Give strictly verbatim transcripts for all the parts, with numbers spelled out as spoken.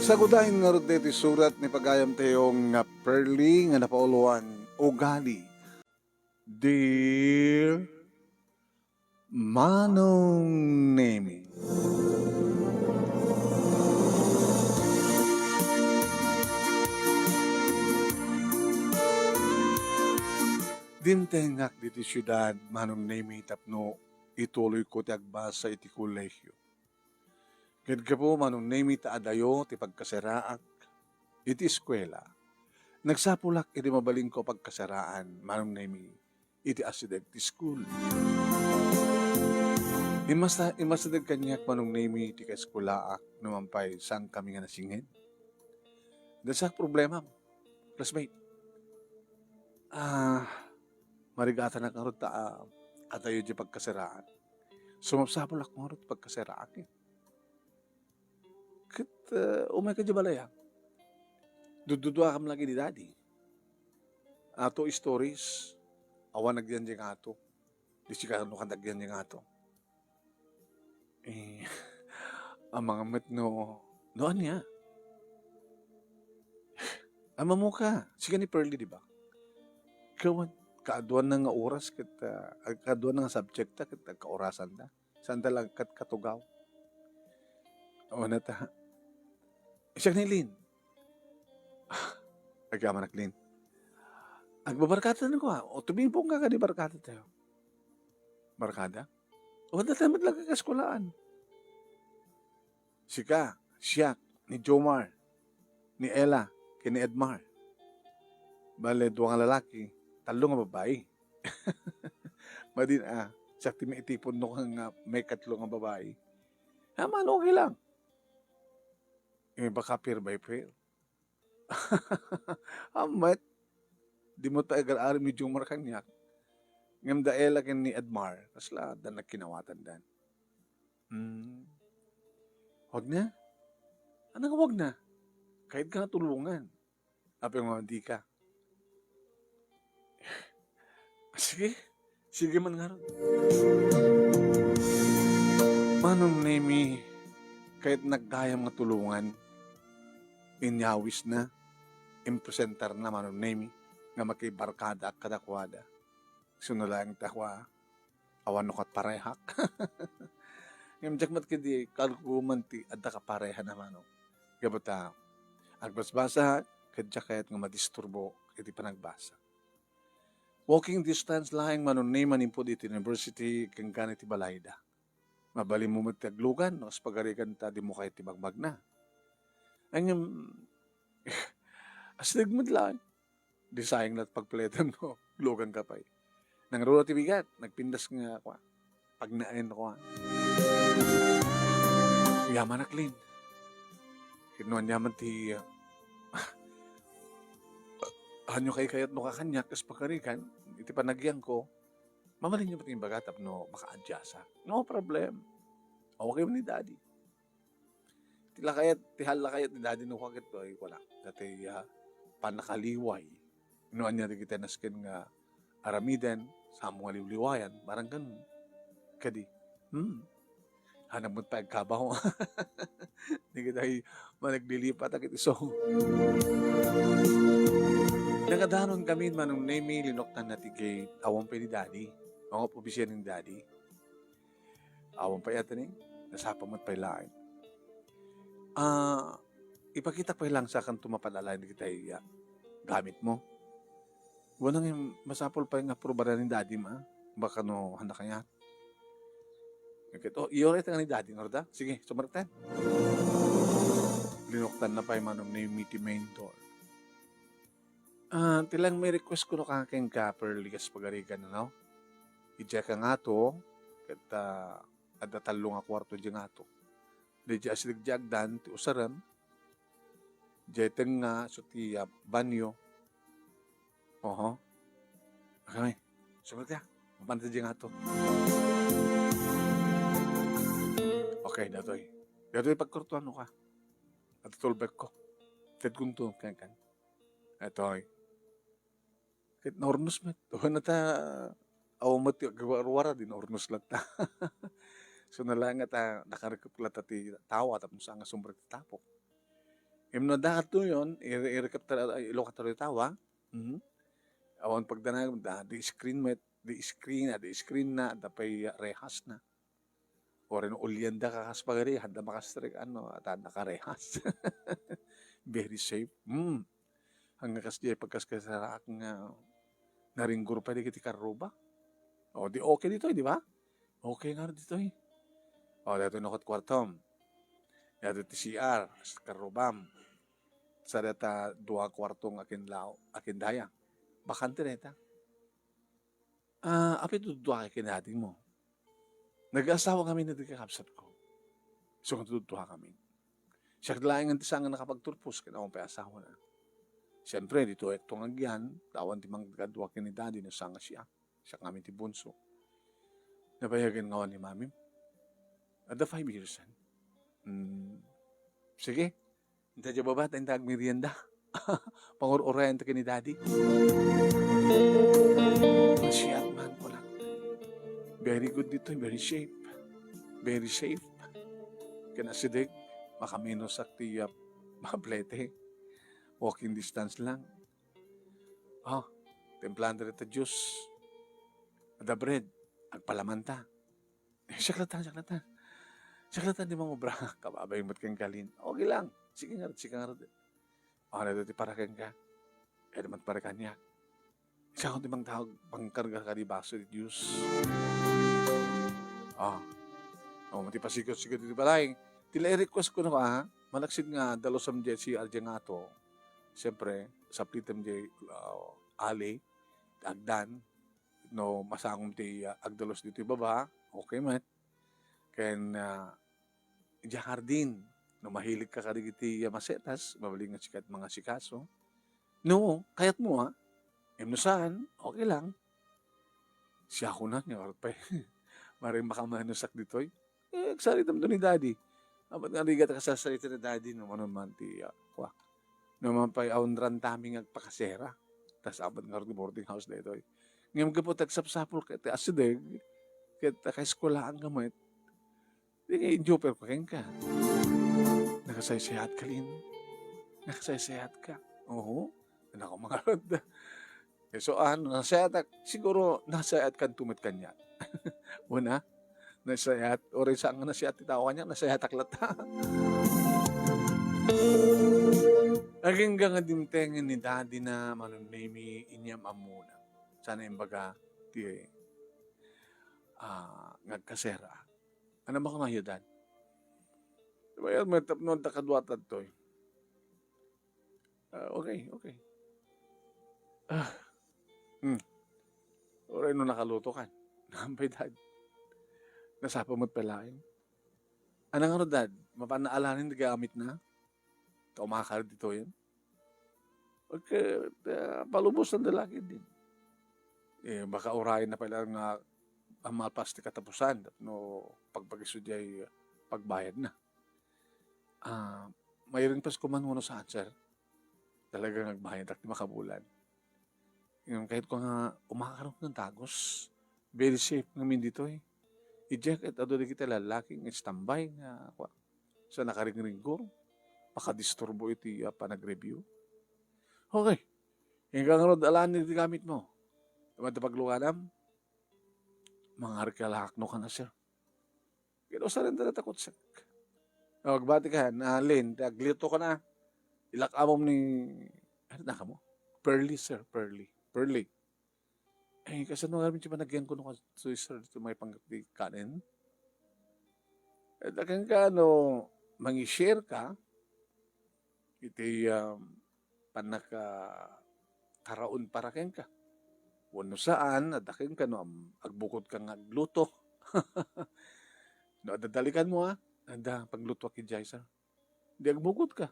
Tagudayen ngarud daytoy surat ni pagayam tayo nga Pearly nga napauloan, Ugali. Dear Manong Nemi. Dintengak ditoy siudad, Manong Nemi, tapno ituloyko ti agbasa iti kolehio. Ket gapu, Manong Nemi, ta adayo ti pagkasaraak iti eskuela, nagsapulak iti mabalinko a pagkasaraan, Manong Nemi, iti asideg ti school. Immasa-, immasideg kaniak, Manong Nemi, ti kaeskuelaak no man pay saankami nga nasinged. Dayta a problemam, classmate. Ah, marigatanak ngarud ta, ah, adayo ti pagkasaraan. Sumasapulak ngarud ti pagkasaraak, eh. Ket, ah, umayka idiay balay, ah. Dudduduakam laeng ni Daddy. Ato stories, awan agyan diay ngato. Di sika no kanta agyan diay ngato. Eh, amangan met no, no ania? Ammoka, sika ni Pearly, di ba? Kawan, kaaduanna nga oras ket, ah, kaaduanna nga subject ta ket agkaorasanta. Saanta laeng ket katugaw. Awan ta. Siak ni Lin. Agyamanak, Lin. Agbabarkada tayo, ah. O, tumipon ka kadi barkada tayo. Barkada? O, datayo met laeng kaeskuelaan. Sika, siak, ni Jomar, ni Ella, ken ni Edmar. Bale, dua nga lalaki, tallo nga babai. Madin, ah, siak ti maitipon no nga maikatlo nga babai. Ah, mano, okay lang. Eh, baka pair by pair. Ammet, di met pay agar-aram ni Jomar kaniak. Ngem da Ella ken ni Edmar, kasla adda nagkinawatandan. Hmm. Wag na? Ano nga wag na? Kayat ka nga tulungan. Apay nga dika? Sige. Sige man ngarud. Manong Nemi, kayatnak gayam nga tulungan. Inyawisna, impresentarna, Manong Nemi, nga makibarkadaak kadakuada. Isu no laeng ta kua, awan no kat parehak. Ngem diak met ketdi kaguman ti adda kaparehana, Manong. Gapu ta agbasbasa, ket diak kayat nga madisturbo iti panagbasa. Walking distance laeng, Manong Nemi, manipud iti university ken kan iti balayda. Mabalinmo met ti aglugan no kas pagarigan ta dimo kayat ti bagbagna. Ngem, asideg met laeng. Di sayang laeng pagpletem no luganka pay. Nangruna ti bigat, nagpintas nga, kua, pagnaen, kua. Yamanak, Lin. Ket no aniaman ti, ah, hanyo kaykayatnoka kaniak kas pagarigan, iti panagyanko, mamalinyo met nga ibaga tapno maka-adjust-ak. No problem. Okay man ni Daddy. Ti lakayat, ti hal lakayat ni Daddy no kua ket, ay, wala. Daytoy, ah, pannakaliway. No ania dagiti nasken nga aramiden, samo nga liwliwayan, barang ganun. Kadi, hmm, hanap met pay agkabaw. Dagiti managlilipat dagiti isu. Nakadanon kami, Manong Nemi, linoktanna ti gate. Awan pay ni Daddy. Mangup-ubisian ni Daddy. Awan pay ata ni, nasapa met pay laeng. Ah, ipakitak pay laeng sakanto mapadalayan dagiti, ah, gamitmo. Wen, masapul pay nga aprubaran ni Daddy, ma. Baka no, handa kayat. Ket, oh, iyo, ita ni Daddy, ngarud, ah. Sige, sumarten. Linoktanna pay, Manong Nemi, ti main door. Ah, ti laeng may request kuno ka kenka, Pearly, kas pagarigan, no? Idiay ka ngato, ket, ah, adda tallo nga kuarto idiay ngato. Diay asideg diay agdan ti usarem, diay tengnga, isu ti, ah, banyo. Oho. Kami. Sumarita. Mapan ta diay ngato. Okay, datoy. Datoy pagkurtuanno ka. Adda tulbekko. Tedkunto, kenkan. Datoy. Ket naurnos met. Wen ta, awan met ti agwarwara, di naurnos latta. So, nalaenga ta, nakarikep latta ti tawa, tapno saan nga sumrek ti tapok. Ngem no adda kadtoyon, iri-, irikep ta, ilukat ta ditoy tawa. Mhm. Awan pagdanag, da, di screen met, di screen, ah, di screen na, da pay, ah, rehas na. Uray no ulian da ka kas pagari, adda makastrek, ano, at adda karehas. Very safe. Hmm. Hanggang kas di pagkaskasaraak nga naringgor pa dagiti karruba. O, di okay ditoy, di ba? Okay nga ditoy. O, daytoy no ket kuartom. Daytoy ti C R, kas karrubam. Sa dayta dua kuarto nga akinlaw, akindaya. Bakante dayta. Ah, apay dudua ka ken daddy mo? Nag-asawa kami na di kakabsat ko. So, dudua kami. Siak laeng ti saan nga nakapagturpos ken awan pay asawana. Siempre, ditoy ekto nga agyan, awan ti mangkadua ken ni daddy no saan nga siak. Siak ngamin ti bunso. Nabayagen nga awan ni mami. Adda five years, han? Hmm. Sige. Inta diay baba, ta inta agmerienda. Pangur-urayan ta ken ni daddy. Nasiat man, kunak. Very good ditoy, very safe. Very safe. Ken asideg, makamenusak ti, ah, maplete. Walking distance lang. Ah, timplaen ta dita juice. Adda bread. Agpalamanta. Eh, siak latta, siak latta. Siak latta ti mangobra. Kababay met kenka, Lin. Okay lang. Sige ngarud, sige ngarud. Ano ti para kenka? Kaya naman para kaniak. Siak ti mangtawag, mangkarga kadi baso ti juice. Ah. O, mati pasikot-sikot iti balay. Ti la i-request ko no, ah, malaksid nga dalusam diay C R diay ngato. Siyempre, saplitem diay, ah, ali, agdan, no masangom ti, ah, agdalus ditoy baba, okay met. Ken, ah, diay hardin, no mahilig ka kadagiti, ah, masetas, mabalin nga sika ti mangasikaso. No, kayatmo, ah. Em, no saan, okay lang. Siak kunak nga, pay, maray makamenusak ditoy. Eh, agsaritam to ni daddy. Abat nga rigat a kasasarita ni daddy, no, mano man ti, ah, kuak. No, man pay awan rantami nga agpakasera. Tas abat nga ti boarding house daytoy. Ngem gapu ta agsapsapul ket ti asideg, ket akaeskuelaan ka met. Di nga injoper ko kenka. Nakasaysayaat ka, Lin. Nakasaysayaat ka. Oho. Nako, mga rod. Eh, so, ano, nasayatak, siguro nasayaat kanto met kaniak. Una, nasayaat, uray saan nga nasayaat ti tao kaniak, nasayatak latta. Agingga nga dimtengen ni daddy na manunemi inyam ammona. Sana imbaga ti, ah, ngagkasera. Ano ba kung ayudan? Bayad mo tapno ta kadua tadtoy. Ah, okay, okay. Ah. Hmm. Uray no nakaluto kan. Nampay, Dad. Nasapa met pay laeng. Ano nga ro, Dad? Mapan na alanin ti gamit na? Ta umakar ditoyen. Okay, ah, palubosan da lagi din. Eh, baka urayen na pay laeng nga, ah, malpas ti katapusan, no pagpagisu diay pagbayad na. Ah, mairing pas ko man wenno saan, sir. Talaga nga agbayadak ti makabulan. Ngem kayatko nga umakar nga dagus. Very safe ngamin ditoy. Idiay ket adu dagiti lallaki nga standby nga, kua, sa nakaringringgor. Makadisturbo iti, ah, panag-review. Okay. Inka ngarud alaen ti gamit mo. Madda pagluganam. Mangarikalaak no kana, sir. Ket usaren dayta kutsek. O, agbati ka, na, Lin, ti agluto ka na. Ilak-amom ni, ano na kamo? Pearly, sir, Pearly. Pearly. Eh, kasano nga rin ti panagyan ko no kastoy, sir, dito may panggap di kanin? Eh, dakan ka, ano, mangi-share ka, iti, um, pannakataraon para kenka. Wenno saan, adda kenka no am-, agbukod ka nga agluto. No adda dalikan mo, ah, adda pagluto ki Jai, sir. Di agbukod ka.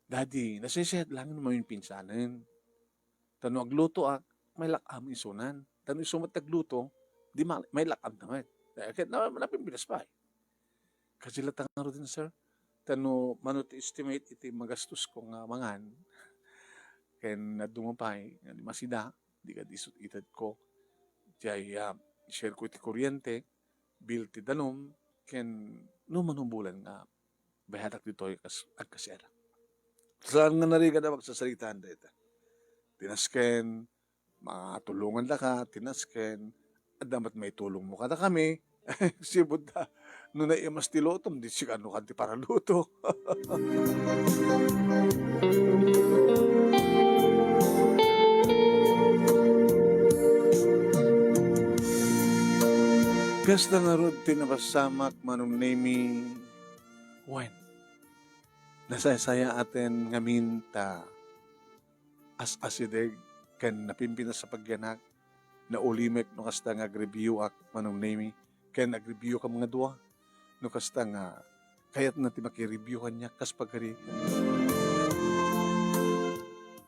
Daddy, nasaysayaat laeng no maminpinsanen. Ta no aglutoak, may lak-am isunan. Ta no isu met ti agluto, di ma-, may lak-am ta met. Eh, ket na-, napimpinas pay. Kasla ta ngaruden, sir. Ta no mano ti estimate iti magastosko nga mangan, ken nadumo pay, nga di masida, di kadi isut itedko. Diay, ah, share ko iti kuryente, bill ti danum, ken no mano bulan nga bayadak ditoy kas-, agkasera. Saan nga narigat a magsasaritaan dayta? Ti nasken, matulongandaka, ti nasken, adda met maitulongmo kadakami. Sibudda, no naimas ti lutom, di sikano kan ti paraluto. Kasta ngarud ti napasamak, Manong Nemi, wen, nasaysayaaten ngamin ta as-asideg ken napimpinas a pagyanak, naulimek no kasta nga agreviewak, Manong Nemi, ken agreviewkam nga dua, no kasta nga kayatna ti makireview kaniak kas pagarigan.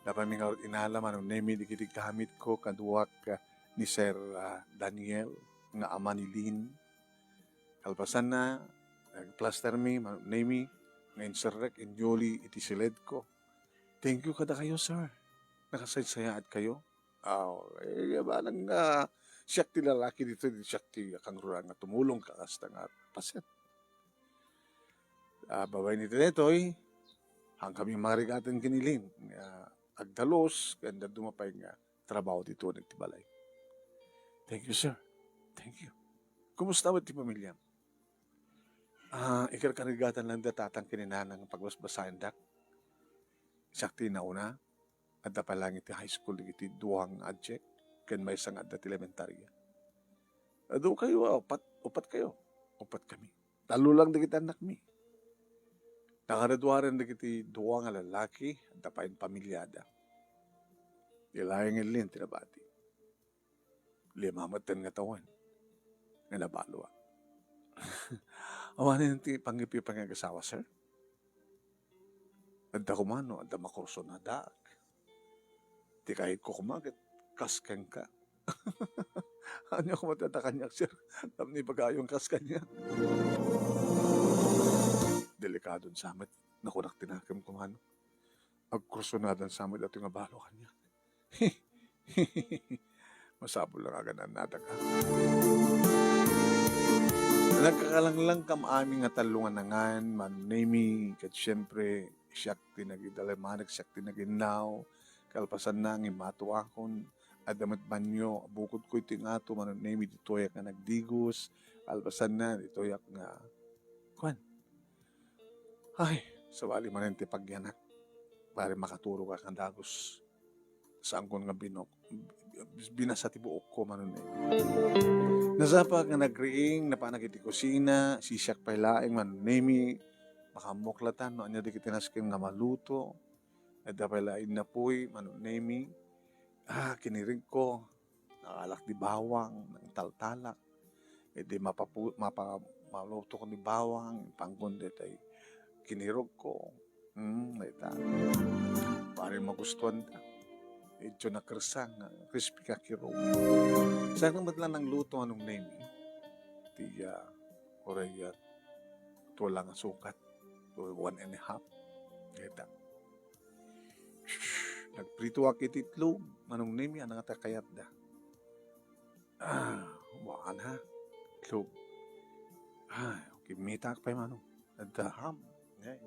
Napami ngarud inala, Manong Nemi, dagiti gamitko kaduak, ah, ni Sir, ah, Daniel nga ama ni Lynn. Kalpasanna, nagplastermi, Manong Nemi, nga inserrek inyuli iti siledko. Thank you kadakayo, sir. Nakasaysayaatkayo. Aw, eh, manang nga siak ti lalaki ditoy, di siak ti akangruna nga tumulong ka kasta nga paset. Ah, babaen iti daytoy, haankami mangarigaten ken ni Lynn nga agdalus, ken dadduma pay nga trabaho ti tuneg ti balay. Thank you, sir. Thank you. Kumusta met ti pamiliam? Ah, ikarkarigatan lang da tatang ken ni nanang pagbasbasaendak. Siak ti nauna, adda pay laeng iti high school dagiti dua nga adiak, ken maysa nga adda ti elementaria. Adu kayo, ah, upat, upat kayo. Upat kami. Tallo lang dagiti annakmi. Nakaraduaren dagiti dua nga lalaki, adda pay pamiliada. Ilaeng Lynn ti nabati. Lima metten nga tawen nga nabaloak. Awanen ti pangipipan nga agasawa, sir? Adda koma no adda makursunadaak. Ti kayatko koma ket kas kenka. Ania koma ti adda kaniak, sir? Tapno ibagayo kas kaniak. Delikadon sa met, nakunak ti nakem koma no. Agkursunadan sa met datoy nga balo kaniak. Masapul nga agan-annadak, a. Nagkakalanglang kam amin nga tallo nga nangan, Manong Nemi, ket siempre, siak ti nagidalemanek, siak ti naginnaw. Kalpasanna, nga immatuakon, adda met banio, bukodko iti ngato, Manong Nemi, ditoyak nga nagdigos. Kalpasanna, ditoyak nga, kuan, Ay, sabali manen ti pagyanak. Pare, makaturog a nga dagus. Saankon nga binok-, binasa ti buokko, Manong Nemi. Nasapa nga nagriing, napanak iti kusina, sisiak pay laeng, Manong Nemi, makaammoklatan no ania dagiti nasken nga maluto. Adda pay laeng innapuy, Manong Nemi. Ah, kinirigko. Nangalak di bawang, nangtaltalak. Idi mapapu-, mapa-, maluto ko ni bawang, ipankon detay kinirogko. Hmm, dayta. Pare magustuhan ta. Itso na kersang, crispy ka kirog. Saan met lang nangluto, Manong Nemi? Ti, ah, uray, ah, tulang a sukat. One and a half. Dayta. Nagpritoak iti itlog, Manong Nemi, ania nga ta kayatda? Ah, wana, itlog. Ay, kimmitaak pay, Manong. Adda ham. Ay.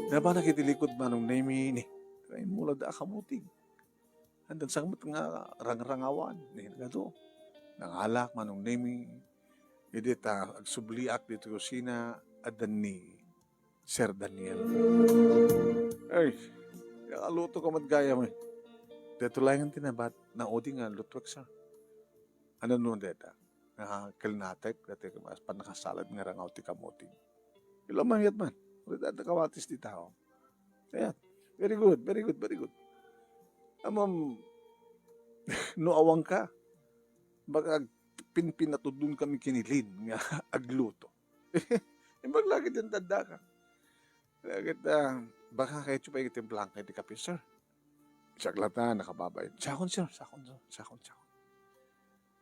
Napanak iti likod, Manong Nemi, ni. Kay mula da kamuting. Andan sa met nga rangrangawan, ni, kado. Nangalak, Manong Nemi. Idi ta agsubliak dito kusina, adda ni Sir Daniel. Ay, nakaluto ka met gayam, eh. Dito laeng ti nabat, naudi nga lutuek, sir. Ano nun deta? Nga kalinatek, dati mas panakasalad nga rangaw ti kamuting. Ila mayat man. Ulit adda kamatis ti tao. Ayan. Very good, very good, very good. Amam, no awan ka, baka pinpinatudlon kami kinilin nga agluto. Imbag lagi din tanda ka. Lagi ta, baka kayo pa yung timplangka di kape, sir. Siya lata, nakababay. Sakon, sir. Sakon, sir. Sakon, sakon.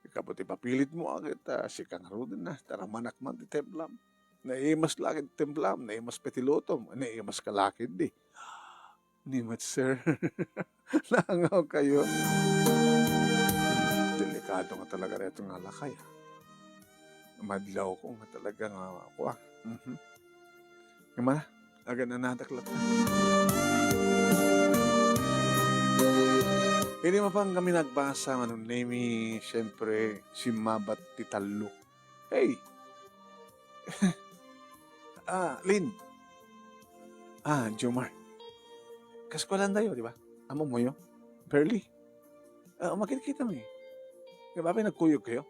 Ikaw ti papilit mo, agit, ah, sika ngaruden na. Taramanak man ti templam. Naimas lagi ti templam. Naimas petilotom. Naimas ka lagi di. Ni met, sir. Nangaw kayo. Delikado nga talaga reto nga lakay, ah. Madlaw ko nga talaga nga, kuwan. Mhm. Nga mana, agan-anadak latta. Idi mapan kami nagbasa, Manong Nemi, siyempre, simmabat ti tallo. Hey! Ah, Lin! Ah, Jomar. Kaskualantayo, di ba? Ammoyo? Pearly? Ah, makita-kita mi. Di ba, apay nagkuyog kayo?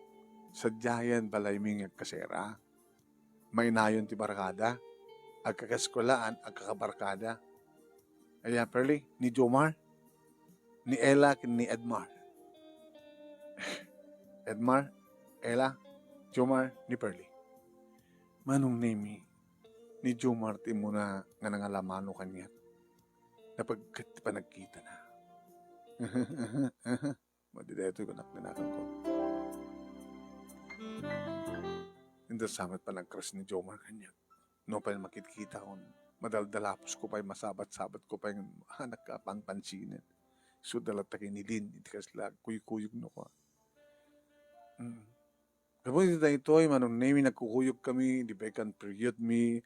Sadiayan balay mi nga agkasera. Mainayon ti barkada. Agkakaskualaan, agkakabarkada. Aya, Pearly, ni Jomar, ni Ella, ken ni Edmar. Edmar, Ella, Jomar, ni Pearly. Manong Nemi, ni Jomar ti umuna nga nangalamano kaniak. Napagkat ti panagkitana. Madi daytoy, kunak, dinakangko. Inda sa met panagkras ni Jomar kaniak. No pay makitkitakon, madaldalapusko pay, masabat-sabatko pay nga anak ka pangpansinen. Isuda latta ken ni Lin, iti kasla kuykuyogno kua. Mm. Gapu iti daytoy, Manong Nemi, nagkukuyogkami, di vacant period mi,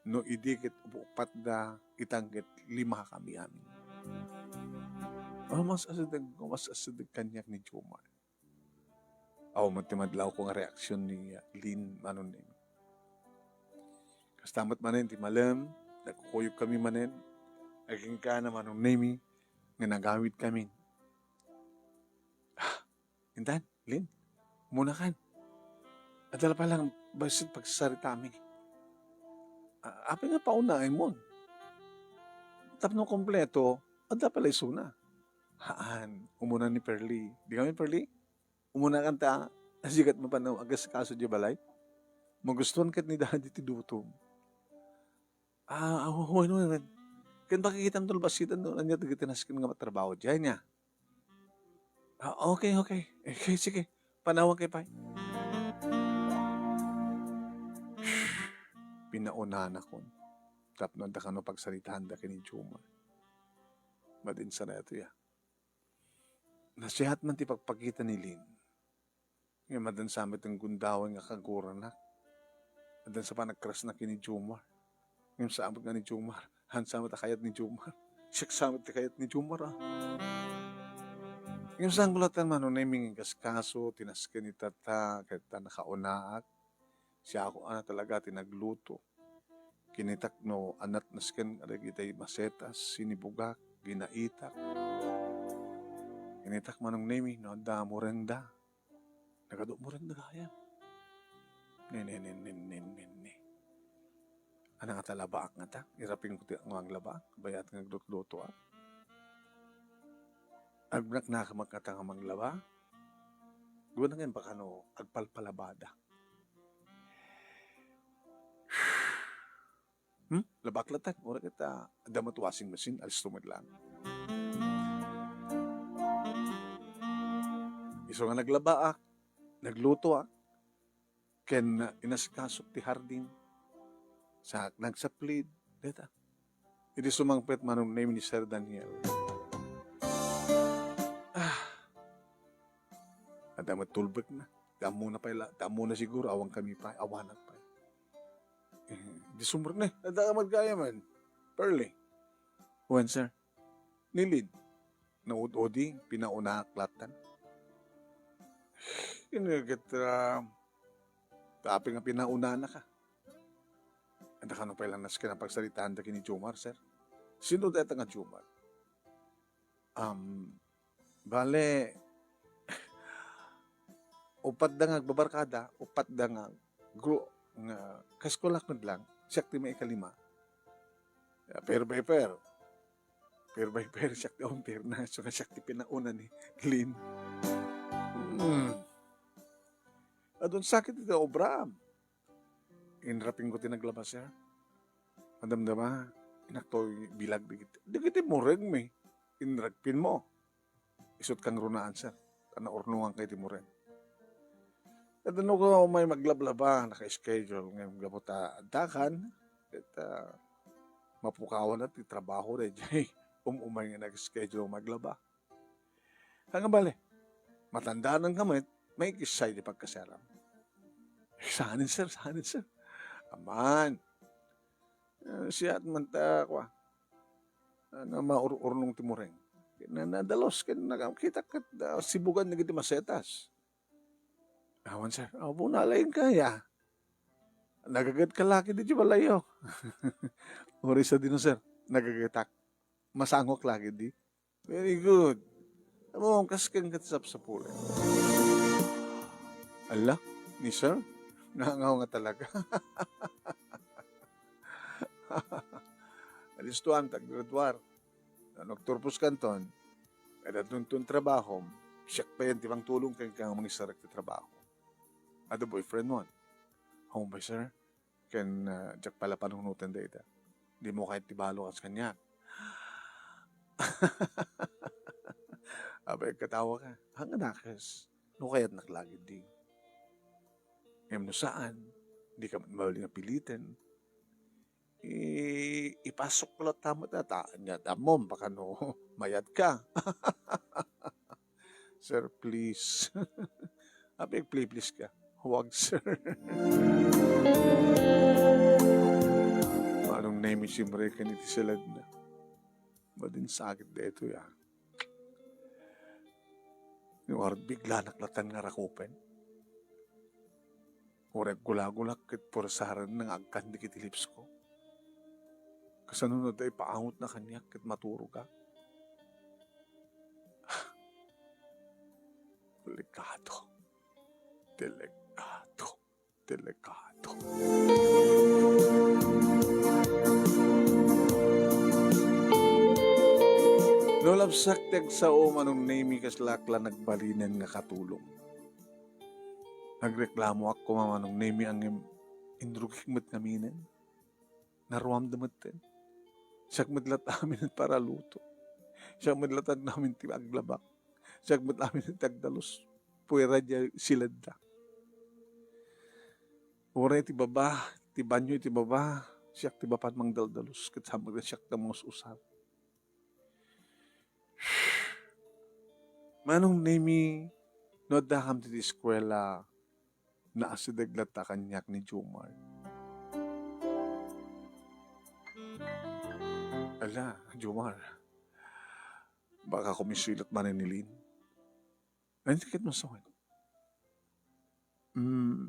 no idi ket upatda, itan ket limakami amin. Umas-asideg, umas-asideg kaniak ni Jomar. Awan met ti madlawko nga reaksion ni, ah, Lin, Manong Nemi. Kasta met manen ti malem, nagkukuyogkami manen, agingga na, Manong Nemi, nga nagawidkami. Ah, intan, Lin, umunakan. Adda la pay lang bassit pagsaritami. Ah, apay nga paunaemon? Tapno kompleto, adda pay la isuna. Haan, umuna ni Pearly. Di kami, Pearly? Umunakan ta, sikat mapan agasikaso diay balay. Magustuhan ket ni Daddy ti lutom. Ah, ah, wen, wen, wen. Ken pakikitam ti bassitan no ania dagiti nasken nga matrabaho diay, ania? Ah, okay, okay. Okay, sige. Panawankayo pay. Pinaunanakon. Tapno adda kano pagsaritaanda ken ni Jomar. Madin sa daytoy, ah. Nasihat man ti pagpakita ni Lin. Ngem addan sa met ti gundaway nga kaguranak. Addan sa panagkrasna ken ni Jomar. Ngem sa met nga ni Jomar. Haan sa met a kayat ni Jomar. Siak sa met ti kayat ni Jomar, ah. Ngem saanko latta, Manong Nemi, nga inkaskaso ti nasken ni Tata, ket ta nakaunaak. Siak a talaga ti nagluto. Kinitak no anat nasken kadagiti masetas, sinibugak, ginaitak. Kinitak, Manong Nemi, no adda murengda. Nagadu murengda gayam. Ne, ne, ne, ne, ne, ne, ne. Ania ngata labaak ngata? Irapingko ti nga aglabaak, bayat nga aglutlutoak. Agbunaknakamak ngata nga manglaba? Guna ngayon baka no, agpalpalabada. Hmm? Labaak latta. Uray ket, ah, adda met washing machine, alisto met lang. Isu nga naglabaak, naglutoak, ken, ah, inasikaso ti hardin. Sa nagsaplid, deta. Idi sumangpet, Manong Nemi, ni Sir Daniel. Ah. Adda met tulbekna. Ti ammona pay la, ti ammona siguro, awan kami pay, awanak pay. Eh, di sumrek na, eh. Adda ka met gayamen. Pearly. Wen, sir. Ni Lin. Naud-udi, pinauna ak latan. Kinagat, ah, tapi nga pinaunana ka. Adda kano pay lang nasken a pagsaritaanda ken ni Jomar, sir? Sino dayta nga Jomar? Um, bale, upatda nga agbabarkada, upatda nga gru-, nga kaeskuelak met lang, siak ti maikalima. Ya, pair by pair. Pair by pair, siak ti umpir na, so nga siak ti pinauna ni Lin. Hmm. Adun sakit iti obra. Inrapingko ti naglaba, sir. Madamdama, inaktoy bilag dagiti, dagiti murengmi. Inragpinmo. Isut' kangrunaan, sir. Ta naurnonganka iti mureng. Ket no ko may maglablaba, naka-schedule, ngem gapu ta addakan, ket, ah, mapukawan ti trabaho daydiay um-umay nga nag-schedule maglaba. Haan nga bale, matandanan ka met, maikis sa iti pagkaseram. Saanen, sir, saanen, sir. Aman. Eh, siak man ta, kua, nga maur-urnong ti mureng. na, nadalus ken nakakita ket, ah, sibugan dagiti masetas. Awan, sir. Apo, nalaing kaya. Nagagetka la ketdi iti balayyo. Uray sadino, sir. Nagagetak. Masangok la ketdi. Very good. Ammom, kas ken ket sapsapulen. Ala, ni sir? Nangaw nga talaga. Alistuan, taggraduar. No agturposkanton, ket adunton trabahom, siak payen ti mangtulong kenka nga mangisarek ti trabaho. Adu boyfriendmon? Awan pay, sir. Ken, ah, diak pay la panunoten dayta. Dimo kayat ti balo kas kaniak. Apay, agkatawa ka. Haan nga nakes. No kayatnak la ketdi. Ngem no saan, dika met mabalin nga piliten. I-, ipasok la ta met, ta, ania, ammom, baka no mayat ka. Sir, please. Apay, agpli-please ka. Huwag, sir. Manong Nemi, simrek ken iti siledna. Madinsakit daytoy, ah. Ngarud, biglanak latan nga rakupen. Uray aggulagulak ket puersaren nga agkandek iti lipsko. Kasano no adda ipaangotna kaniak ket maturogak? Delikado. Delikado. Delikado. No labsak ti agsao, Manong Nemi, kaslaak la nagbalinen nga katulong. Nagreklamoak koma, Manong Nemi, ngem inrugik met ngaminen. Naruamda metten. Siak met latta amin ti paraluto. Siak met latta amin ti aglabak. Siak met amin ti agdalus. Puera diay siledda. Uray ti baba, ti banio iti baba, siak ti mapan mangdaldalus, ket saan met siak ti mangus-usar. Manong Nemi, no addakam ti eskuela, naasideg latta kaniak ni Jomar. Ala, Jomar, baka kumisuylat manen ni Lin. Ania ti kayatmo a sawen? Hmm.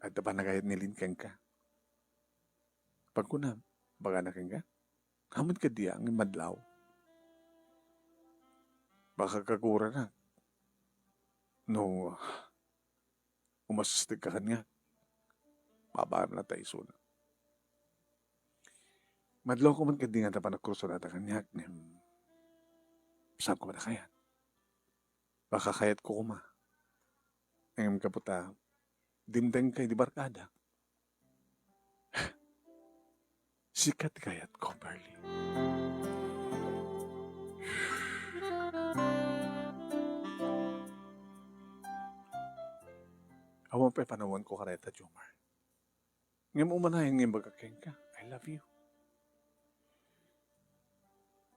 Adda panagayat ni Lin kenka. Pagkunam, ibagana kenka? Ammom kadi a, ngem madlaw. Baka kaguranak. No, umasestegka kaniak, babaem latta isuna. Madlawko met kadi nga adda panagkurso dayta kaniak, ngem saanko met a kayat. Baka kayatko koma. Ngem gapu ta dimtengka idi barkadak. Sika ti kayatko, Pearly. Awan pay panawanko kadayta, Jomar. Ngem umanayon nga imbagak kenka, I love you.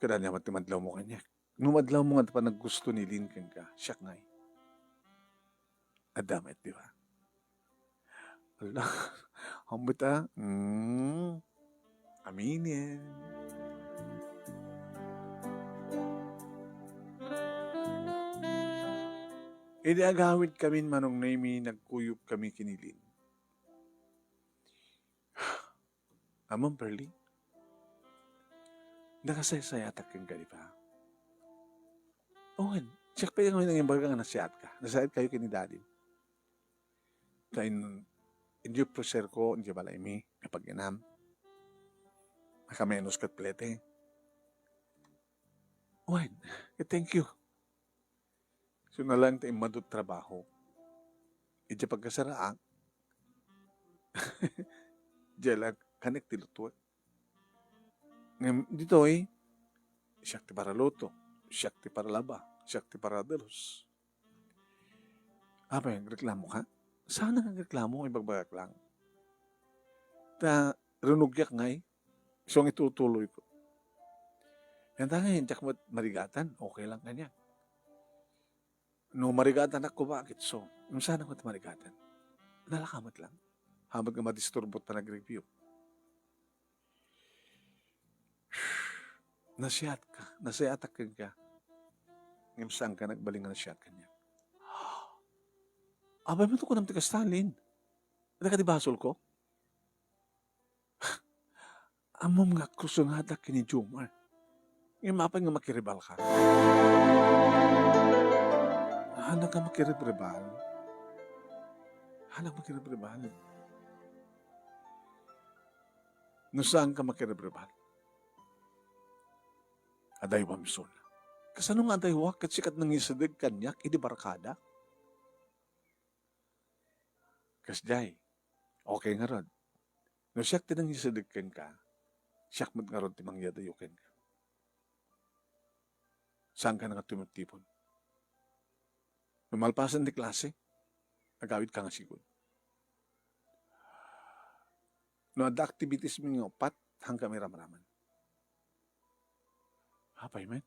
Kada ania met ti madlawmo kaniak. No madlawmo nga adda panaggusto ni Lin kenka, siak ngay. Adda met, di ba? Ala, ammom ta, mm, aminen. Idi agawidkamin, Manong Nemi, nagkuyogkami ken ni Lin. Ammom, Pearly, nakasaysayatak kenka, di ba? Wen, siak pay ngamin nangimbaga nga nasayatka. Nasayatkayo ken ni Daddy. Ta in-, idiay plaserko, idiay balaymi, nga pag-inam. Nakamenos ket plete. Wen, eh, thank you. Isu na lang ti immadu ti trabaho. Idiay pagkasaraak, diay la kanek ti lutuek. Ngem ditoy, siak ti paraluto, siak ti paralaba, siak ti paradalus. Apay, agreklamoka? Saan nga agreklamo, ibagbagak lang. Ta, rinugiak ngay, isu nga itutuloyko. Ken ta ngay, diak met marigatan, okay lang kaniak. No marigatanak koma, agitso. Ngem saan nga marigatan? Nalaka met lang. Hamat nga madisturbo ta nag-review. Nasiatka, nasiatak kenka. Ngem saanka nagbalin nga nasiat kaniak. Apay met kunam ti kasta, Lin? Adda kadi basolko? Ammom nga agkrusonadak ken ni Jomar. Ngem apay nga makirebal ka? Haannak nga makirebrebal. Haannak makirebrebal. No saanka makirebrebal, adaywam isuna. Kasano nga adaywak ket sika ti nangisideg kaniak idi barkada? Kasdiay, okay ngarud. No siak ti nangisideg kenka, siak met ngarud ti mangyadayo kenka. Saanka nga tumiptipon. No malpasen ti klase, agawidka nga sigud. No adda activities mi nga uppat, haankami ramraman. Apay met?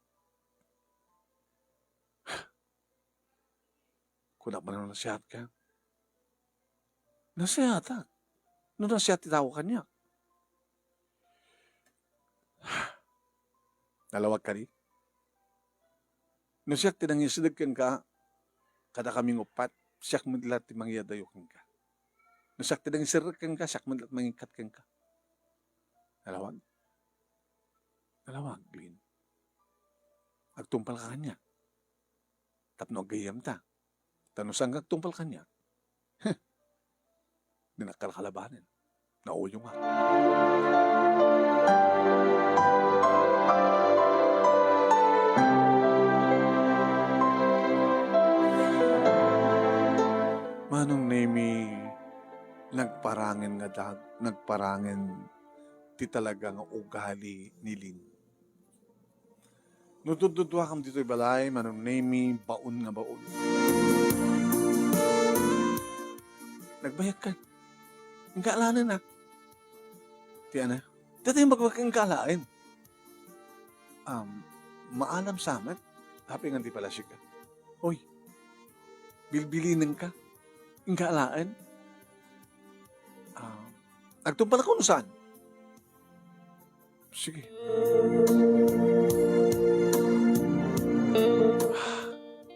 Kunak man no nasiatka. Nasiatak. No nasiat ti tao kaniak. Nalawag kadi? No siak ti nangisideg kenka, kadakami nga uppat, siak met la ti mangyadayo kenka. No siak ti nangiserrek kenka, siak met la ti mangikkat kenka. Nalawag? Nalawag, Lin. Agtungpalka kaniak. Tapno aggayyemta. Ta no saanka agtungpal kaniak, heh, dinak kalkalabanen. Nauyongak. Manong Nemi, nagparangen nga dag-, nagparangen ti talaga nga ugali ni Lin. No tudtuduakam ditoy balay, Manong Nemi, baon nga baon. Nagbayagkan. Inka alaen, ah. Ti ana? Daytoy imbagbaga, inka alaen. Um, maalam sa met, apay nga di pala sika. Hoy, bilbilinenka. Inka alaen. Ah, agtungpalka no saan? Sige.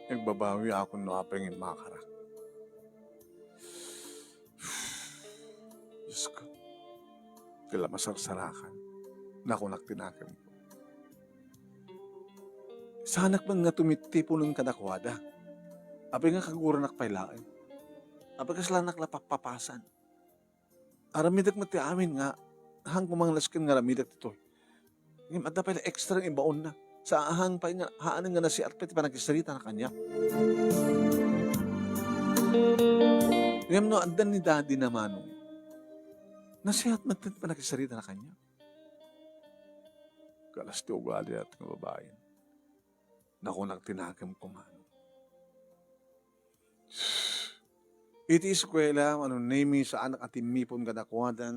Agbabawiakon no apay nga immakarak. Diyos ko, ti la masarsarakan. Nakunak ti nakemko. Saanak man nga tumittiponen kadakuada. Apay nga kaguranak pay laeng? Apay kaslanak la pappapasan? Aramidek met ti amin nga, haan koma nga nasken nga aramidek ditoy. Ngem adda pay la extra nga ibaonna. Saan pay nga, haanen nga nasiat pay ti panagsaritana kaniak. Ngem no adda ni Daddy na, Manong, nasiat met ti panagsaritana kaniak. Kalas ti ugali dayta nga babaen. Nakunak ti nakemko, Manong. Iti eskuela, Manong Nemi, saanak a timmipon kadakuada,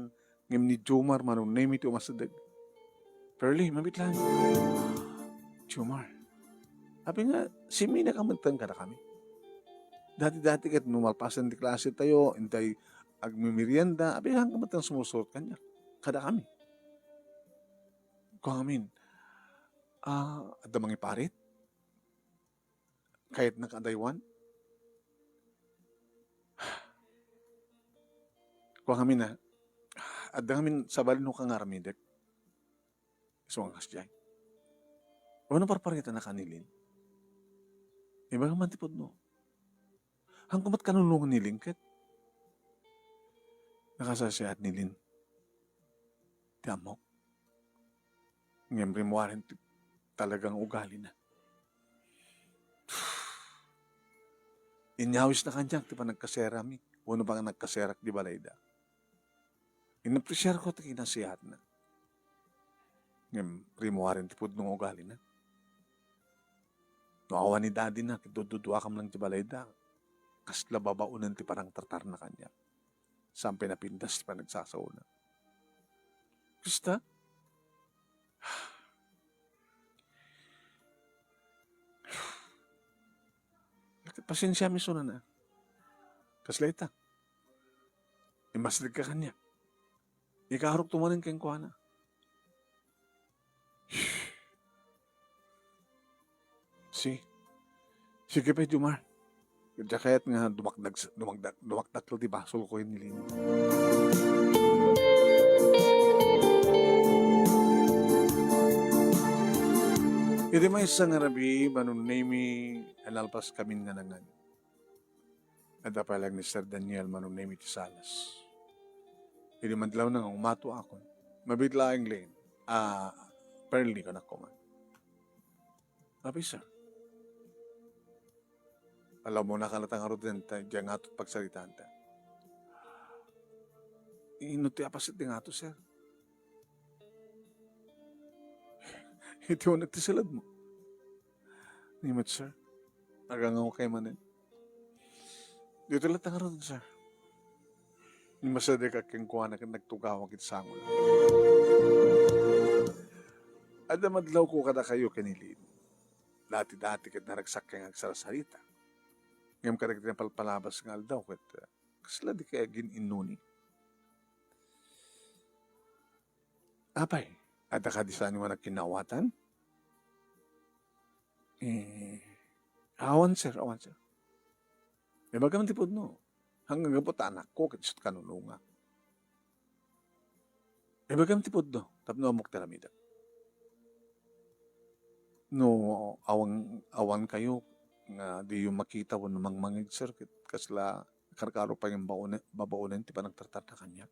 ngem ni Jomar, Manong Nemi, ti umasideg. Pearly, mabitlan. Jomar, apay nga, siminaka metten kadakami. Dati-dati ket no malpasen ti klasetayo, intay agmemerienda, apay haanka metten sumusurot kaniak, kadakami. Kunak ngamin, ah, adda mangiparit? Kayatnaka a daywan? Kunak ngamin, ah, adda ngamin sabali no ka nga aramidek. Isu nga kasdiay. Wenno parparitannaka ni Lin? Ibagam man ti pudno. Haanko met kanunongen ni Lin ket nakasasiat ni Lin ti ammok. Ngem rimmuaren ti talaga nga ugalina. Inyawisna kaniak ti panagkaserami wenno panagkaserak di balayda. Inapresiarko ti kinasiatna. Ngem rimmuaren ti pudno nga ugalina. No awan ni dadina, ket dududuakam lang ti balayda, kasla babaonen ti panangtartarna kaniak. Saan pay napintas ti panagsasaona. Kasta? Ket pasensiam isuna. Kasla ita? Imasidegka kaniak. Ikarokto manen kenkuana. Sige pay, Jomar. Diak kayat nga dumakdag, dumakdag, dumakdak ti basolko ken ni Leni. Iti maysa nga rabii, Manong Nemy, nalpaskamin nga nangan. Adda pay laeng ni Sir Daniel, Manong Nemy, ti salas. Idi madlawna nga umatuakon, mabiit laeng, Leni, a, Pearly, kunak koma. Apay, sir? Ala, umuna ka latta ngarud dita, diay ngato ti pagsaritaanta. Inno ti apasit ti ngato, sir? Iti uneg ti saledmo. Ni met, sir. Agangawkay manen. Ditoy latta ngarud, sir. Ni masadek kenkuana ket nagtugawak iti sangola. Adda madlawko kadakayo ken ni Leni. Dati-dati ket naragsakkay nga agsarsarita. Ngem kadagiti napalpalabas nga aldaw ket, eh, kasla dikay agin-innuni. Apay, adda kadi saan nga nagkinnaawatan? Eh, awan, sir, awan, sir. Ibagam ti pudno. Ngem gapu ta anakko ket isu ti kanunongak. Ibagam ti pudno tapno ammok ti aramidek. No awan, awankayo nga diyo makita wenno mangmangngeg, sir, ket kasla karkaro pay nga babaonen, babaonen ti panagtartarna kaniak.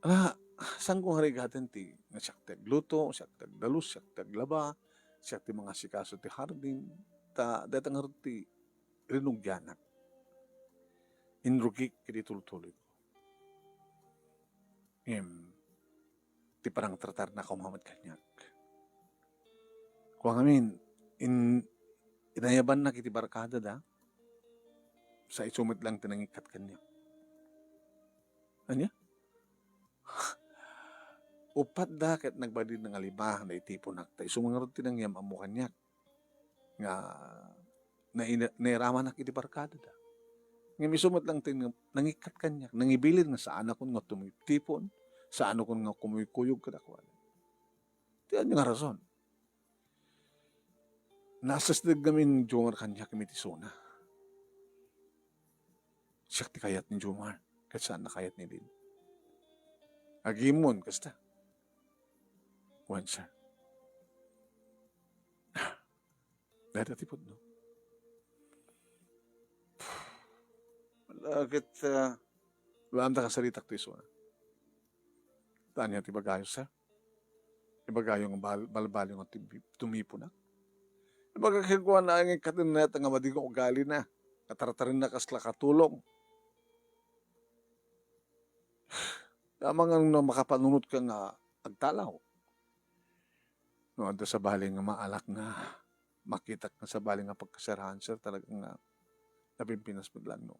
Ala, saanko nga rigaten ti nga siak ti agluto, siak ti agdalus, siak ti aglaba, siak ti mangasikaso ti hardin, ta dayta ngarud ti rinugianak. Inrugik iti tultuloyko. Ngem, ti panangtartarna koma met kaniak. Kua ngamin, in-, inayabannak iti barkadada, sa isu met lang ti nangikkat kaniak. Ania? Uppat da ket nagbalin nga lima da itiponak, ta isu ngarud ti nangyam-ammo kaniak nga naina-, nairamanak iti barkadada. Ngem isu met lang ti nangikkat kaniak, nangibilin nga saanakon nga tumitipon, saanakon nga kumuykuyog kadakuada. Ti ania nga rason? Nasesdeg ngamin ni Jomar kaniak iti isuna. Siak ti kayat ni Jomar, ket saanna kayat ni Leni. Agimon, kasta. Wen, sir. Dayta ti pudno. Wala ket, ah, wala ta kasaritak ti isuna. Ania ti ibagayo, sir? Ibagayo nga bal-, balbaliw nga tumi-, tumiponak. Ibaga kenkuana nga ikkaten dayta nga madi nga ugalina, nga tartarenna kasla katulong. Amangan no makapanunotka nga agtalaw. No adda sabali nga maalak nga makitak nga sabali nga pagkaserahan, sir, talaga nga napimpinas met lang, no?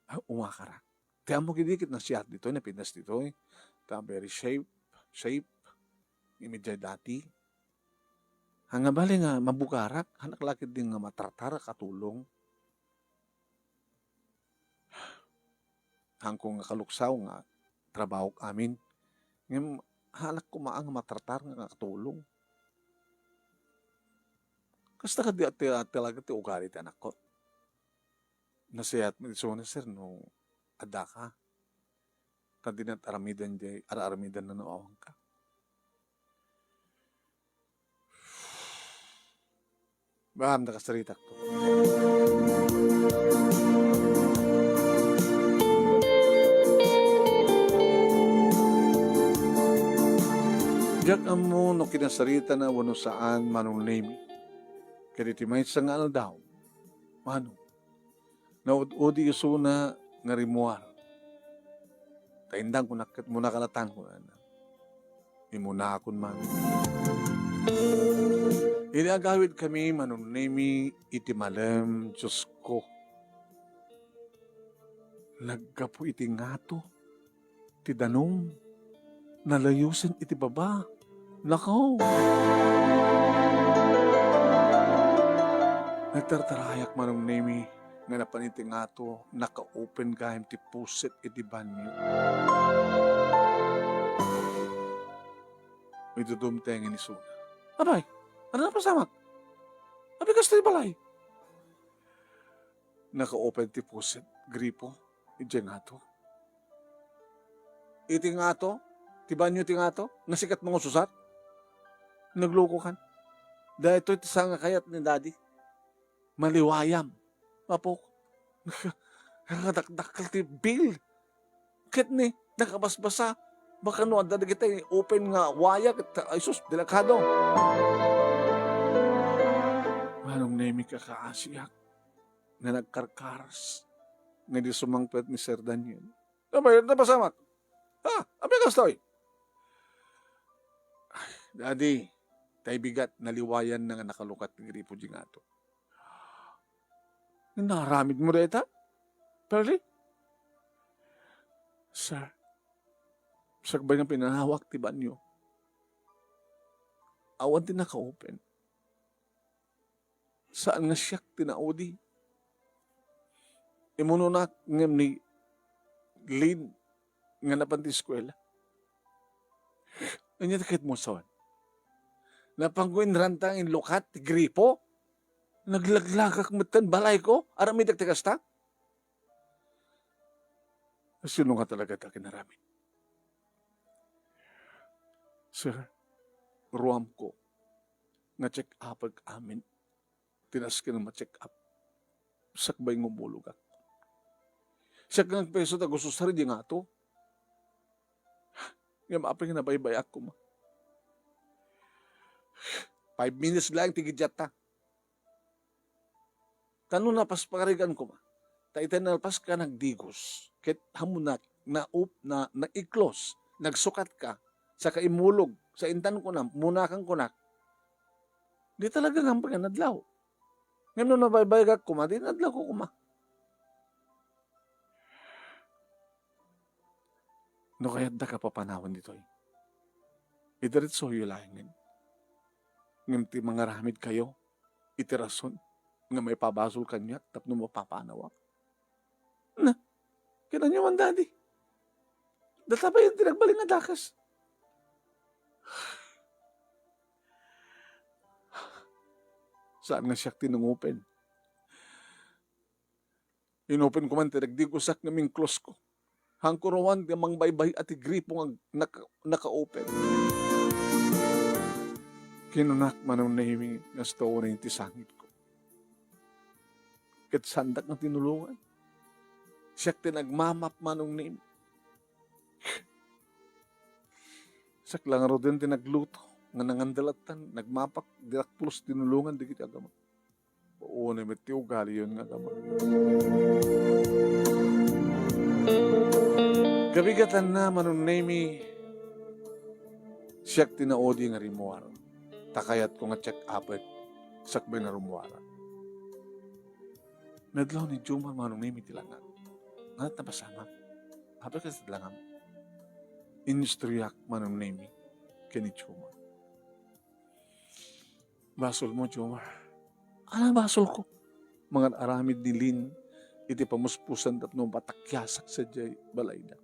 Ah, umakarak. Ti ammok idi ket nasiat ditoy, napintas ditoy. Ta very shape, shape. Immediate dati. Ania bali nga mabugarak, anak laki din nga matartar a katulong. Haanko nga kaluksaw nga trabahok amin. Ngem, haanak koma nga matartar nga katulong. Kasta kadi ti, ti, talaga ti ugali ti anakko. Nasayaat met isuna, sir, no adda ka. Ta dinat aramidan diay, ar-aramidan no awan ka. Baam, nakasaritak to. Diak ammo no kinasaritana wenno saan, Manong Nemy. Ket iti maysa nga aldaw, Manong, naud-udi isuna nga rimmuar. Ta indang kunak ket muna kalatan kunana. Imunaakon man. Idi agawidkami, Manong Nemy, iti malem, Diosko, naggapu iti ngato ti danum, nalayosen iti baba. Nakaw! Nagtartarayak, Manong Nemy, nga napan iti ngato, naka-open gayam ti puset iti banyo. Idudumtengen isuna. Apay, adda napasamak? Apay kasta ti balay? Naka-open ti faucet, gripo, idiay ngato. Iti ngato, ti banio ti ngato, nga sikat nga ususat. Naglukokan. Daytoy ti sangakayat ni Daddy. Maliwayam. Apo, nakadakdakkel ti bill. Ket ni, nakabasbasa. Baka no adda dagiti open nga waya, ket, ay sus, delikado. Manong Nemi, kakaasiak nga nagkarkaras nga di sumangpet ni Sir Daniel. Apay, napasamak? Ha? Apay kastoy? Ay, Daddy, tay bigat, naliwayan na nga nakalukat ti gripo di ngato. Naaramid mo dayta, Perli? Sir, sakbay nga pinanawak ti banyo, awan ti naka-open. Saan nga siak ti naudi. Imunonak ngem ni Lin nga napan ti eskuela. Ania ti kayatmo, son? Napanko inrantang inlukat ti gripo? Naglaglagak metten balayko? Aramidek ti kasta? Sino nga talaga ti akinaramid? Sir, ruamko nga check-upek amin. Ti nasken a ma-check up. Sakbay nga umulogak. Siak nga agpayso ta gusto sar idi ngato. Ngem apay nga nabaybayak koma. Five minutes laeng ti giddiatta. Kano napasparigan koma. Ta itay nalpas ka nagdigos. Ket hamunak, naup-, na, naiklos, nagsukat ka, saka imulog, sa intan kunam, munakan kunak. Di talaga nga paganadlaw. Ngem no nabaybaygak koma, di nadlaw ko koma. No kayatdak a papanawen ditoy, idiretsoyo laengen. Ngem ti mangaramidkayo iti rason nga maipabasol kaniak tapno mapapanawak. Na, kinanyo man, Daddy. Data bayen ti nagbalin nga dakes. Saan nga siak ti nangupen? Inupen ko man ti nagdigosak nga mingklosko. Hangko ruan nga mangbaybay a ti gripo nga naka-, naka-open. Kinunak, Manong Nemi, nga asturen ti sangitko. Ket saandak nga tinulongan. Siak ti nagmamap, Manong Nemi. Siak la ngaruden ti nagluto nga nangandalattan, nagmapak, diak pulos tinulongan dagiti agama. Unay met ti ugaliyon nga agama. Kabigatanna, Manong Nemi, siak ti naudi nga rimmuar. Ta kayatko nga check-upek sakbay nga rummuarak. Nadlaw ni Jomar, Manong Nemi, ti langam. Ngata napasamak. Apay kasta ti langam? Inistoryak, Manong Nemi, ken ni Jomar. Basolmo, Jomar. Ania basolko? Mangan-aramid ni Lin iti pamuspusan tapno mapatakiasak sadiay balayda.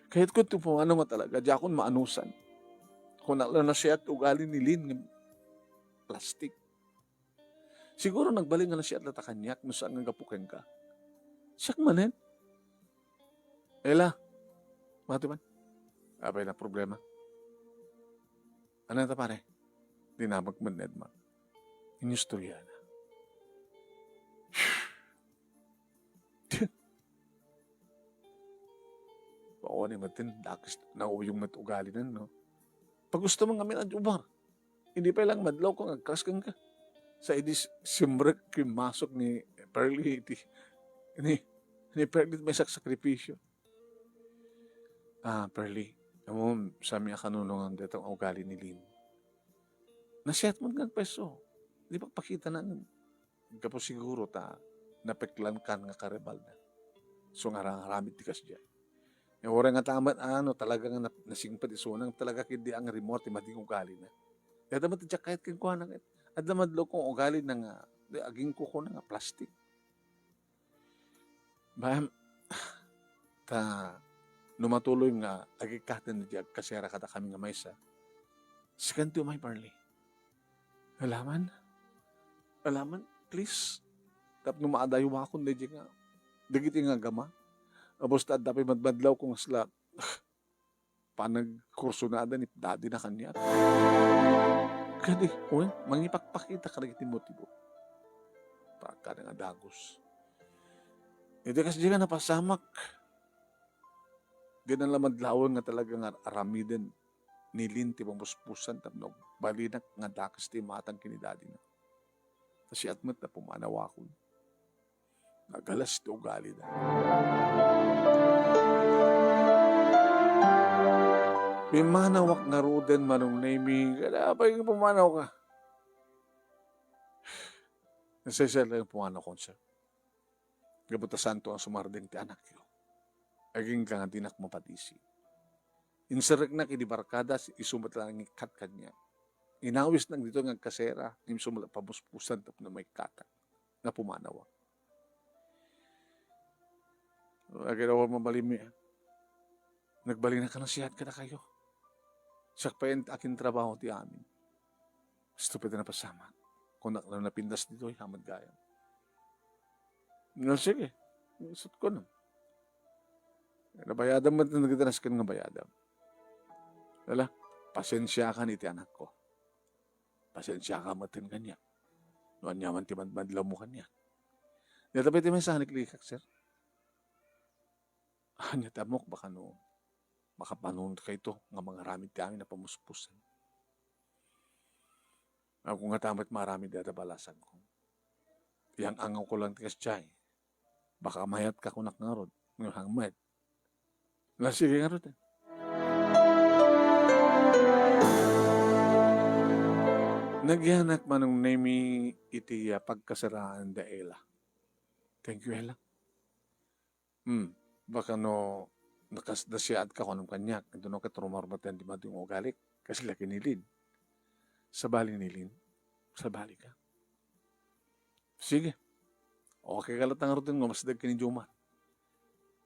Kayatko ti pumanaw nga talaga, diakon maanusan. Kuna la, nasiat ti ugali ni Lin nga plastik. Siguro nagbalin nga nasiat latta kaniak no saan nga gapu kenka. Siak manen? Ela, mati man. Apay nga problema? Ania ta, pare? Dinamag met ni Edmar. Inistorya na. Paunay met ti dakes, nauyong met ugalina, no? Pagusto mo ngamin a Jomar. Idi pay lang madlaw ko nga agkras kenka. Sa idi s-, simrek ti masok ni Pearly iti, ni, ni Pearly may saksakripisyo. Ah, Pearly, ammom, saan mi a kanunongan dayta nga ugali ni Lin. Nasiat met nga agpayso. Di ba pakita na nga gapu siguro ta napeklan kan nga karibalna. So, nga aramid ti kasdiay. Nga uray nga tamat, ano, talaga nga nap-, nasingpet isuna, talaga ket di nga rimmuar ti madi nga ugalina. Dayta met ti diak kayat kenkuana ket adda madlaw ko nga ugalina nga, di, agingkukuna nga plastik. Baem, ta no matuloy nga agikkaten diay agkasera kadakami nga maysa, sikan ti umay, Pearly. Alaman, Alaman, please. Tapno maadaywakon daydi nga, dagiti nga agama. Ubos ta adda pay madmadlawko nga sla, panagkursunada ni daddy na kaniak. Kadi, wen, mangipakpakita kadagiti motibo. Pakada nga dagus. Iti kasdi nga napasamak, di na lamadlawen nga talaga nga aramiden ni Lynn ti pamuspusan tapno balinak nga dakes ti imatang ken ni daddy na. Ta siak met a pumanawakon. Nagalas ti ugalida. Pimmanawak ngaruden, Manong Nemy, kada apay nga pumanawka. Nasaysay lang pumanawkon, sir. Gapu ta saanto a sumardeng ti anakyo. Agingga nga dinak mapadisi. Inserreknak idi barkada, isu met la nangikkat kaniak. Inawisnak ditoy nga agkasera, ngem isu met la pamuspusan tapno maikkatak. Napumanawak. Aginawa mabalinmi, ah. Nagbalin a kanasiat kadakayo. Siak pay a kintrabaho ti amin. Stupid a napasamak. Kunak la napintas ditoy, hamat gayam. Nga, sige. Isut ko na. Nabayadam met, nagdanas ken nga bayadam. Ala, pasensiakan iti anakko. Pasensiaka met kaniak. No aniaman ti madmadlawmo kaniak. Data pay ti mensahe ni Klikak, sir. Ania ti ammok, baka no, makapanunot kayto nga mangaramid ti amin a pamuspusan. Ako nga tamet maramid data balasangko. Yang angawko lang ti kasdiay. Baka mayatka kunak ngarud. Nga hangmet. Na, sige ngarud, eh. Nagyanak, Manong Nemy, iti, ah, pagkasaraan da Ella. Thank you, Ella. Hmm, baka no nakas-, nasiatka, kunam kaniak, ito no ket rumarbat yan di madung ugalik, kasi laki ni Lynn. Sabali ni Lynn, sabali ka. Sige. Okay ka latta ngarud nga umasdeg ken ni Jomar.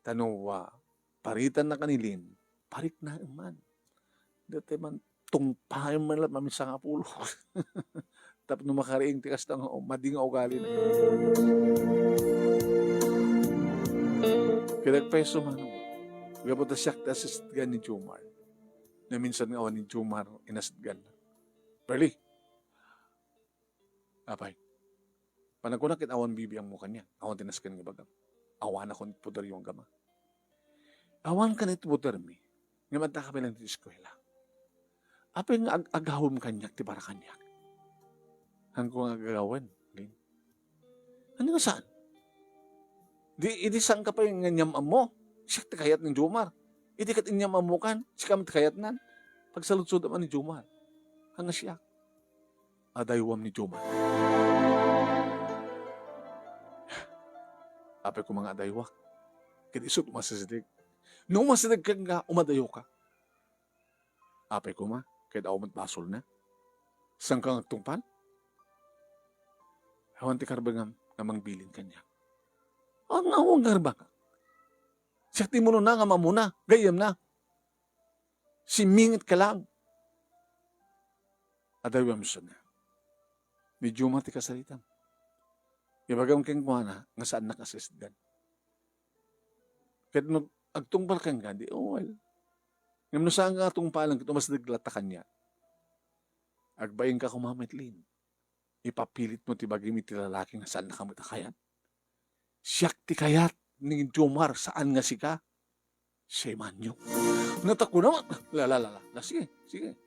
Ta no, ah, paritan na ka ni Lynn, parik na man. Dati man, tungpaen man la, maminsan nga pulo. Tapno makariing ti kasta nga, oh, madi nga ugali na. Kidagpayso man, gapu ta siak ti asistgan ni Jomar. Naminsan nga awan ni Jomar, inasistgan na. Pearly, apay, panagkunak ket awan bibiangmo kaniak, awan ti nasken nga ibagam. Awanakon iti poderyo nga agama. Awan kan iti podermi, ngem adda ka pay lang ti eskuela. Apay nga ag-, agawem kaniak ti para kaniak? Hanko nga agawem, Lynn. Ano nga saan? Di, idi saan ka pay nga inyam-ammo? Siak ti kayat ni Jomar. Idi ket inyam-ammo kan, sika met ti kayatnan. Pagsaludsodam ni Jomar. Ania siak? Adaywam ni Jomar. Apay koma nga adaywak. Ket isu ti umasideg. No umasideg ka nga, umadayo ka. Apay koma, ket awan met basolna. Saan ka nga agtungpal? Awan ti karbengam nga mangbilin kaniak. Awan nga, awan nga karbengam. Siak ti munona nga mamuna, gayyemna. Simmingit ka lang. Adaywam isuna. Ni Jomar ti kasaritam. Ibagam kenkuana nga saannak a sisdan. Ket no agtungpal kenka, di, oh, well. Ngem no saan nga tungpalen, ket umasdeg latta kaniak. Agbainka koma met, Lynn. Ipapilitmo ti bagim iti lalaki nga saannaka met a kayat. Siak ti kayat ni Jomar, saan nga sika. Siya manyo. Natakuna, la, la, la, la. La, sige, sige.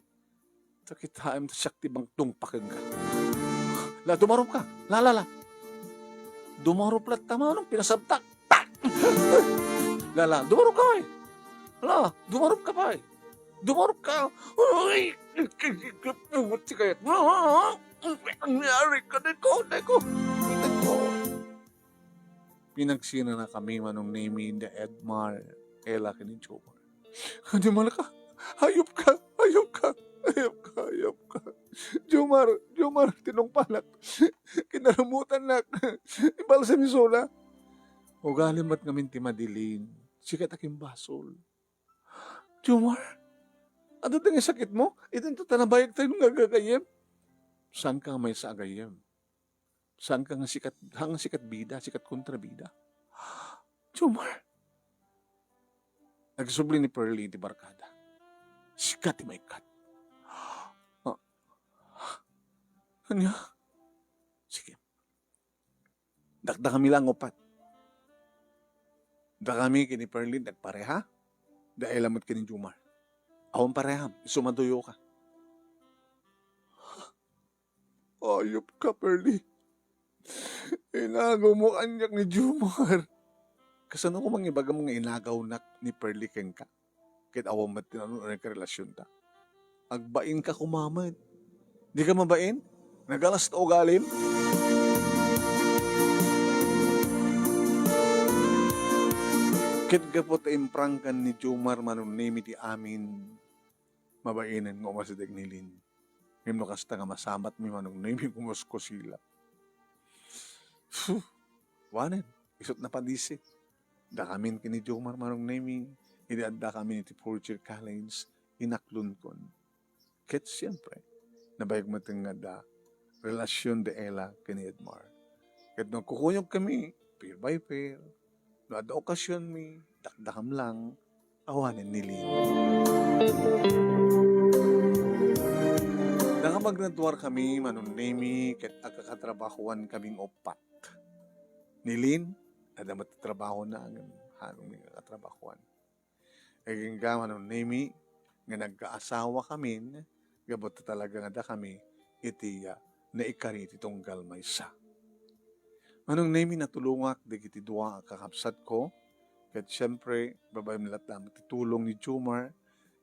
Ta kitaem ta siak ti mangtungpal kenka. La, dumarup ka. La, la, la. Dumarup latta manong pinasabtak. Tak! La, la, dumarup ka, eh. La, dumarup ka pa, eh. Dumarup ka. Uy! Pumunti kayat. Ang nangyari ka, Deko, Deko. Deko. Pinagsinanakami, Manong Nemy, ni Edmar, Ella, ken ni Jomar. Animal ka! Hayop ka! Hayop ka! Hayop ka! Hayop ka! Jomar! Jomar! Tinungpalak! Kinarumutannak! Ibalsam isuna! Ugali met ngamin ti madi, Lynn. Sika ti akimbasol. Jomar! Adda ti sakitmo? Idinto ta nabayag tayo nga agagayyem? Saan ka maysa agayyem? Saan ka nga sikat, saan nga sikat bida, sikat kontrabida? Jomar. Nagsubli ni Pearly iti barkada. Sika ti maikkat. Ah. Ania? Sige. Dakdakami lang upat. Dakami ken ni Pearly nagpareha. Da Ella met ken ni Jomar. Awan pareham, isu maduyo ka. Ayop ka, Pearly. Inagaw mo kaniak ni Jomar. Kasano ko mangibagam nga inagawnak ni Pearly kenka? Ket awan met ti naun-unayen nga relasionta. Agbain ka koma met. Di ka mabain? Nagalas ta ugalim? Ket gapu ta imprangkan ni Jomar Manong Nemi ti amin, mabainen nga umasideg ni Lynn. Ngem no kasta nga masamatmi Manong Nemi, kumuskusila. Phew! Wanen, isut napadisi. Dakamin ken ni Jomar Manong Nemi, idi addakamin iti fourth year college, inaklonkon. Ket siempre, nabayag met nga adda relasion da Ella ken ni Edmar. Ket no agkukuyogkami, pair by pair, no adda okasionmi, dakdakam lang, awanen ni Lynn. Nakapaggraduar kami, Manong Nemi, ket agkakatrabahoan kaming uppat. Ni Lynn, adda met trabahona, ngem haanmi nga katrabahoan. Agingga, Manong Nemi, nga nagkaasawa kamin, gapu ta talaga nga dakami iti, ah, naikari iti tunggal maysa. Manong Nemi, natulongak dagiti dua a kakabsatko, ket siempre, babaen latta met ti tulong ni Jomar,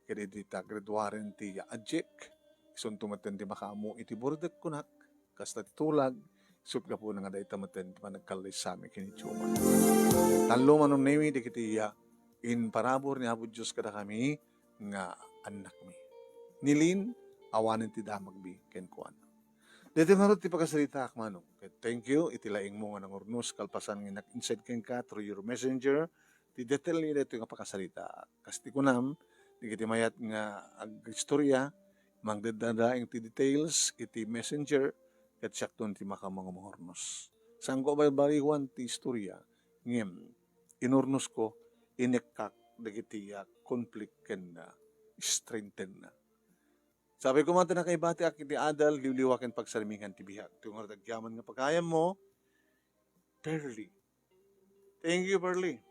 ket idi ta graduaren ti, ah, Ajek, isunto metten ti makaammo iti burdek kunak, kasta ti tulag, isut gapuna nga dayta metten ti panagkallaysami ken ni Jomar. Tallo, Manong Nemi, dagiti, ah, imparabur ni Apo Dios kadakami nga annakmi. Ni Lynn, awanen ti damagmi kenkuana. Daytoy ngarud ti pakasaritaak, Manong. Ket thank you iti laingmo nga nangurnos kalpasan nga innak-inside kenka through your messenger, ti detalye daytoy nga pakasaritaak. Kas ti kunam, dagiti mayat nga agistorya, mangdaddadaing ti details iti messenger, ket siakton ti makamangumangurnos. Saanko a balbaliwan ti istorya, ngem inurnosko, inekkak dagiti, ah, conflict ken, ah, strengthen na. Sapay koma ta nakaibatiak iti adal, liwliwa ken pagsarmingan ti biag. Ti ngarud agyaman nga pagayammo, Pearly. Thank you, Pearly.